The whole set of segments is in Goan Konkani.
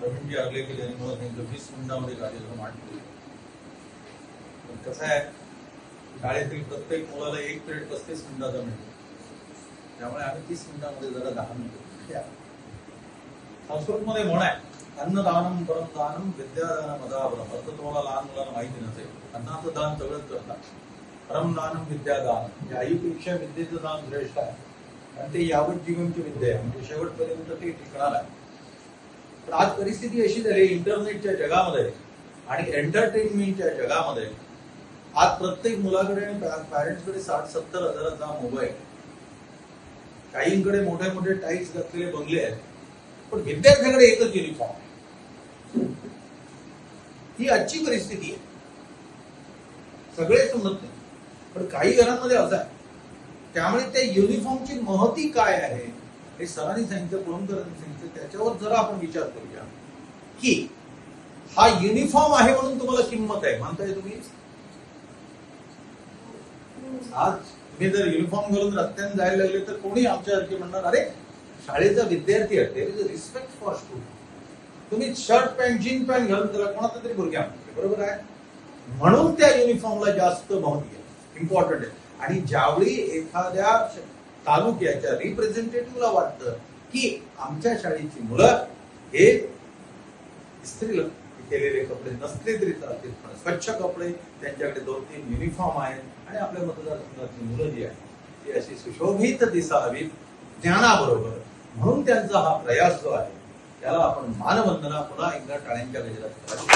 प्रवीणजी आर्लेकर यांनी मला सांगितलं 20 मिनिटांमध्ये कार्यक्रम आटतो. पण कसं आहे, शाळेतील प्रत्येक मुलाला एक पिरियड 35 मिनिटाचा मिळतो, त्यामुळे आम्ही 30 मिनिटांमध्ये जरा 10 मिनिटं. संस्कृतमध्ये म्हण आहे, अन्नदानम परम दानम विद्यादानम अदापरम. असं तुम्हाला लहान मुलांना माहिती नसेल. अन्नाचं दान सगळंच करतात, परम दानम विद्यादान, म्हणजे आईपेक्षा विद्येचं दान श्रेष्ठ आहे, आणि ते यावत जीवनची विद्या आहे, म्हणजे शेवटपर्यंत ते टिकणार आहे. पण आज परिस्थिती अशी झाली, इंटरनेटच्या जगामध्ये आणि एंटरटेनमेंटच्या जगामध्ये आज प्रत्येक मुलाकडे आणि पॅरेंट्सकडे 60-70 हजाराचा मोबाईल, काहींकडे मोठे मोठे टाईल्स घातलेले बंगले आहेत, पण विद्यार्थ्याकडे एकच युनिफॉर्म आहे. ही आजची परिस्थिती आहे. सगळे समजत नाही, पण काही घरांमध्ये असं आहे. त्यामुळे त्या युनिफॉर्मची महती काय आहे हे सरांनी सांगितलं, कुळुंबकरांनी सांगितलं, त्याच्यावर जरा आपण विचार करूया की हा युनिफॉर्म आहे म्हणून तुम्हाला किंमत आहे, मानताय तुम्ही? आज तुम्ही जर युनिफॉर्म घालून रस्त्याने जायला लागले तर कोणी आमच्यासारखे म्हणणार, अरे शाळेचा विद्यार्थी आहे, there is a respect for student. तुम्ही शर्ट पॅन्ट जीन पॅन्ट घालून त्याला कोणाचा तरी भुरग्या म्हणते, बरोबर आहे? म्हणून त्या युनिफॉर्मला जास्त महत्व आहे, इम्पॉर्टंट आहे. आणि ज्यावेळी एखाद्या तालुक्याच्या रिप्रेझेंटेटिव्हला वाटतं की आमच्या शाळेची मुलं हे इस्त्री केलेले कपडे नसले तरी चालतील, पण स्वच्छ कपडे, त्यांच्याकडे 2-3 युनिफॉर्म आहेत आणि आपल्या मतदारसंघातली मुलं जी आहेत ती अशी सुशोभित दिसावीत ज्ञानाबरोबर, म्हणून त्यांचा हा प्रयास जो आहे त्याला आपण मानवंदना पुन्हा एकदा टाळ्यांच्या गजरात करावी.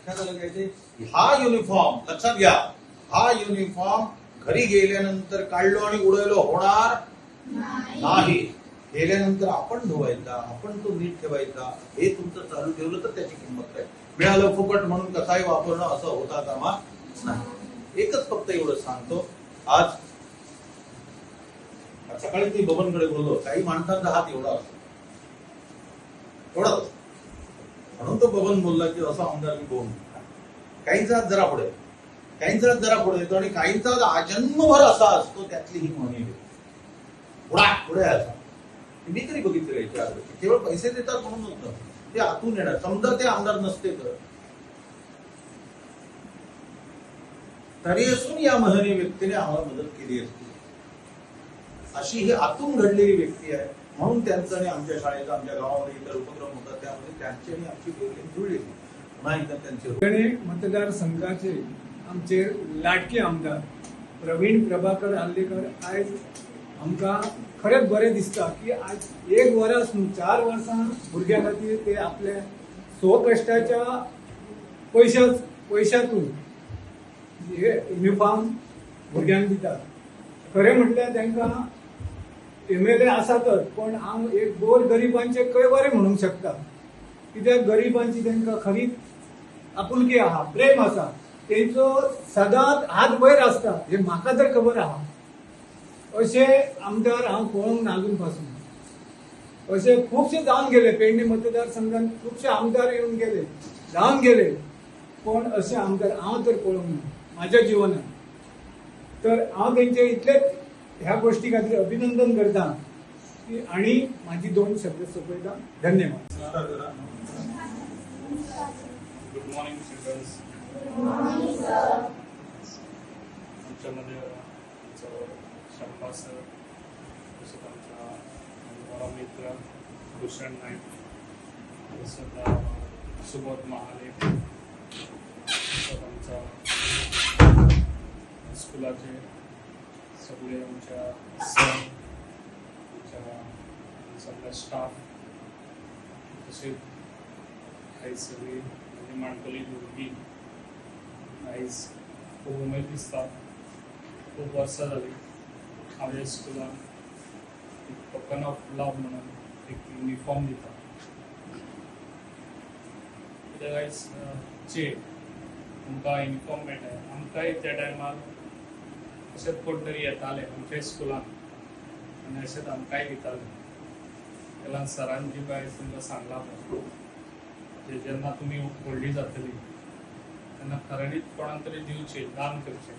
लक्षात आलं काय ते? हा युनिफॉर्म लक्षात घ्या, हा युनिफॉर्म घरी गेल्यानंतर काढलो आणि उडवलो होणार नाही. गेल्यानंतर आपण धुवायचा, आपण तो नीट ठेवायचा, हे तुमचं चालू ठेवलं तर त्याची किंमत काय. मिळालं फुकट म्हणून कसाही वापरणं असं होता कामा नाही. एकच फक्त एवढं सांगतो, आज सकाळी मी बबनकडे बोललो, काही माणसांचा हात एवढा असतो, एवढाच असतो, म्हणून तो बबन बोलला की असं आमदार मी बोलून. काहींचा हात जरा पुढे, काहींचा हात जरा पुढे येतो आणि काहींचा हात आजन्मभर असा असतो. त्यातली ही म्हणी पुढा पुढे असा मी तरी बघितलं याच्या अगोदर. केवळ पैसे देतात म्हणून नव्हतं, ते आतून येणार. समजा ते आमदार नसते तर तरी असून या महनीय व्यक्तीने आम्हाला मदत केली असती. अशी ही आतून घडलेली व्यक्ती आहे, म्हणून त्यांचं आणि आमच्या शाळेचा, आमच्या गावामध्ये इतर उपक्रम होतात त्यामध्ये त्यांची आणि आमची वेवलेंथ जुळली. पुन्हा एकदा त्यांचे मतदारसंघाचे आमचे लाडके आमदार प्रवीण प्रभाकर आर्लेकर आयज आमकां खरेंच बरें दिसता की आज एक वरस न्हू 4 वर्सां भुरग्यां खातीर ते आपल्या स्वकश्टाच्या पयशातून हे युनिफॉर्म भुरग्यांक दितात. खरें म्हटल्यार तांकां MLA आसातच, पण हांव एक गोर गरिबांचे कय बरें म्हणूंक शकता, कित्याक गरिबांची तांकां खरी आपुलकी आहा, प्रेम आसा, तेंचो सदांच हात वयर आसता हें म्हाका तर खबर आहा. अशे आमदार हांव पळोवंक ना अजून पासून. अशे खुबशे जावन गेले पेडणे मतदारसंघात, खुबशे आमदार येवन गेले, जावन गेले, पण अशे आमदार हांव तर पळोवंक ना म्हाज्या जिवनात. तर हांव तेंचे इतलेच ह्या गोष्टी खातीर अभिनंदन करता की आणि माझी 2 शब्द सोपयता. धन्यवाद. Good morning childrens. आमच्यामध्ये शंभा सर, तसंच आमचा बरा मित्र भूषण नाईक, तसंच सुबोध महाले, तसंच आमचा स्कुलाचे सगळे आमच्या सर, आमच्या सगळा स्टाफ, तसेच आयज सगळी म्हणजे माणकुली भुरगीं आयज खूब उमेद दिसता. खूब वर्सां जालीं आमच्या स्कुलान एक टोकन ऑफ लव म्हणून एक युनिफॉर्म दिता. कित्याक आयज जे आमकां युनिफॉर्म मेळटा, आमकांय त्या टायमार अशेंच कोण तरी येताले आमच्या स्कुलान आनी अशेंच आमकांय दिताले. तेला सरान जी पळय तुमकां सांगलां पळय, जे जेन्ना तुमी व्हडली जातली तेन्ना खऱ्यांनीच कोणाक तरी दिवचें, दान करचें.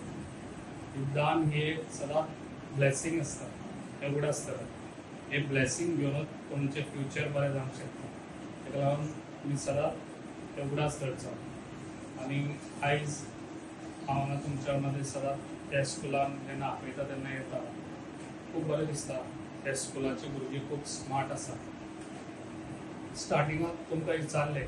दान हे सदांच ब्लेसिंग आसता, हें उगडास आसता. हे ब्लेसींग घेवनूच तुमचें फ्युचर बरें जावंक शकता. ताका लागून तुमी सदांच ते उगडास करचो. आनी आयज हांव हांगा तुमच्या मदीं सदांच त्या स्कुलान जेन्ना आपयता तेन्ना येता, खूब बरें दिसता. त्या स्कुलाची भुरगीं खूब स्मार्ट आसा. स्टार्टिंगाक तुमकां विचारलें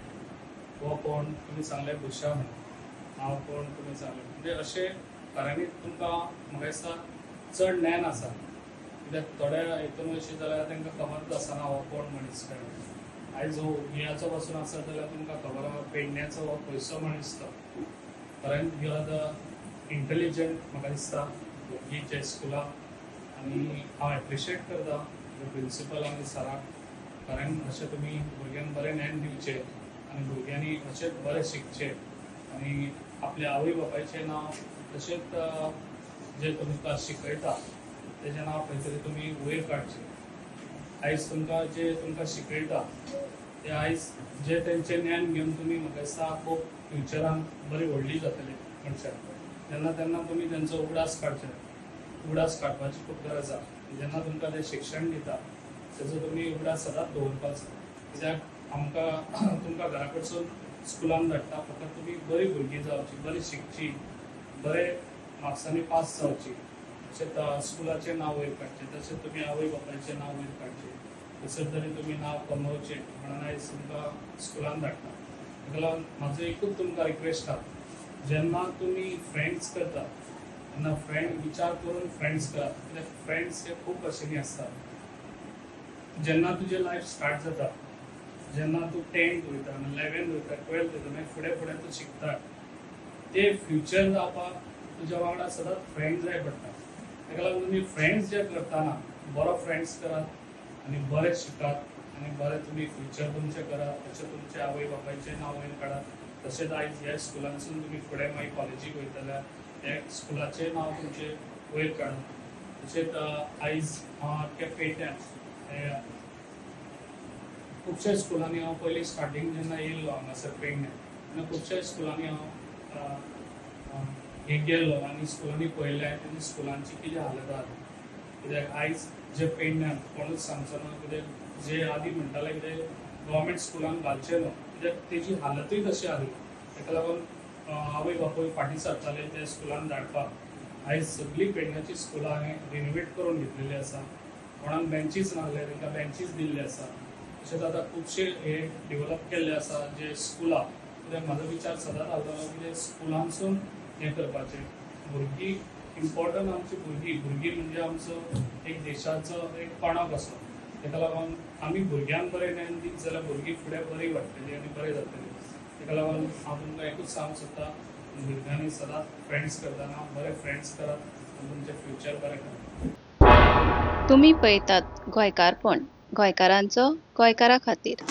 हो कोण, तुमी सांगलें भुशा म्हणून, हांव कोण तुमी सांगलें. म्हणजे अशें खऱ्यांनीच तुमकां म्हाका दिसता चड ज्ञान आसा, कित्याक थोड्या हितून अशें जाल्यार तांकां खबरच आसना हो कोण मनीस काय. आयज हो उगियाचो पासून आसा जाल्यार तुमकां खबर आसा पेडण्याचो हो खंयचो मनीस तो. खऱ्यांत you are the intelligent म्हाका दिसता भुरगीं जे स्कुलाक. आनी हांव एप्रिशिएट करता प्रिंसिपल आनी सराक, कारण अशें तुमी भुरग्यांक बरें ज्ञान दिवचें आनी भुरग्यांनी अशेंच बरें शिकचें आनी आपल्या आवय बापायचें नांव तशेंच जे तुमकां शिकयता तेजें नांव खंय तरी तुमी वयर काडचें. आयज तुमकां जे तुमकां शिकयता ते आयज जे तेंचें ज्ञान घेवन तुमी म्हाका दिसता खूब फ्युचरान बरी व्हडली जातली मनशां. तेन्ना तेन्ना तुमी तेंचो उगडास काडचे, उगडास काडपाची खूब गरज आसा. जेन्ना तुमकां तें शिक्षण दिता तेजो तुमी उगडास सदांच दवरपाक जाय. कित्याक आमकां तुमकां घरा कडसून स्कुलान धाडटा फकत तुमी बरी भुरगीं जावची, बरी शिकची, बरे मार्क्सांनी पास जावची, तशेंच स्कुलाचें नांव वयर काडचें, तशेंच तुमी आवय बापायचें नांव वयर काडचें, तशेंच तरी तुमी नांव कमोवचें म्हणून आयज तुमकां स्कुलान धाडटा. ताका लागून म्हाजो एकूच तुमकां रिक्वेस्ट आसा, जेन्ना तुमी फ्रेंड्स करता तेन्ना फ्रेंड विचार करून फ्रेंड्स करात, कित्याक फ्रेंड्स हे खूब भशेनी आसतात. जेन्ना तुजें लायफ स्टार्ट जाता, जेन्ना तूं 10th वयता, 11th वयता, 12th वयता, मागीर फुडें फुडें तूं शिकता, ते फ्युचर जावपाक तुज्या वांगडा सदांच फ्रेंड जाय पडटा. ताका लागून तुमी फ्रेंड्स जे करतना बरो फ्रेंड्स करात आनी बरें शिकात आनी बरें तुमी फ्युचर तुमचें करात, तशें तुमचे आवय बापायचें नांव वयर काडात. तशेंच आयज ह्या स्कुलांतसून तुमी फुडें मागीर कॉलेजीक वयतले, त्या स्कुलाचें नांव तुमचें वयर काडात. तशेंच आयज हांव आख्ख्या पेडण्यां खुबश्या स्कुलांनी हांव पयलीं स्टार्टींग जेन्ना येयल्लो हांगासर पेडण्यां तेन्ना खुबश्या स्कुलांनी हांव हे गेल्लो आनी स्कुलांनी पळयलें तेन्ना स्कुलांची कितें हालत आहा. कित्याक आयज जे पेडण्यान कोणूच सांगचो ना, कित्याक जे आदी म्हणटाले कितें गव्हर्मेंट स्कुलान घालचें न्हू, कित्याक तेजी हालतूय तशी आसली. ताका लागून आवय बापूय फाटीं सरताले त्या स्कुलान धाडपाक. आयज सगळीं पेडण्याची स्कुलां हांवें रिनोवेट करून घेतलेली आसा. कोणाक बेंचीस नासले तांकां बेंचीस दिल्ले आसा. तशेंच आतां खुबशे हे डेवलप केल्ले आसा जे स्कुलां. कित्याक म्हाजो विचार सदांच आसतालो कितें स्कुलांसून हें करपाचें. भुरगीं इम्पॉर्टंट, आमची भुरगीं, भुरगीं म्हणजे आमचो एक देशाचो एक कणो कसो. ताका लागून आमी भुरग्यांक बरें ज्ञान दीत जाल्यार भुरगीं फुडें बरीं वाडटलीं आनी बरें जातलीं. ताका लागून हांव तुमकां एकूच सांगूंक सोदता, भुरग्यांनी सदांच फ्रेंड्स करतना बरे फ्रेंड्स करात आनी तुमचें फ्युचर बरें करात. तुमी पळयतात गोंयकारपण, गोंयकारांचो गोंयकारा खातीर.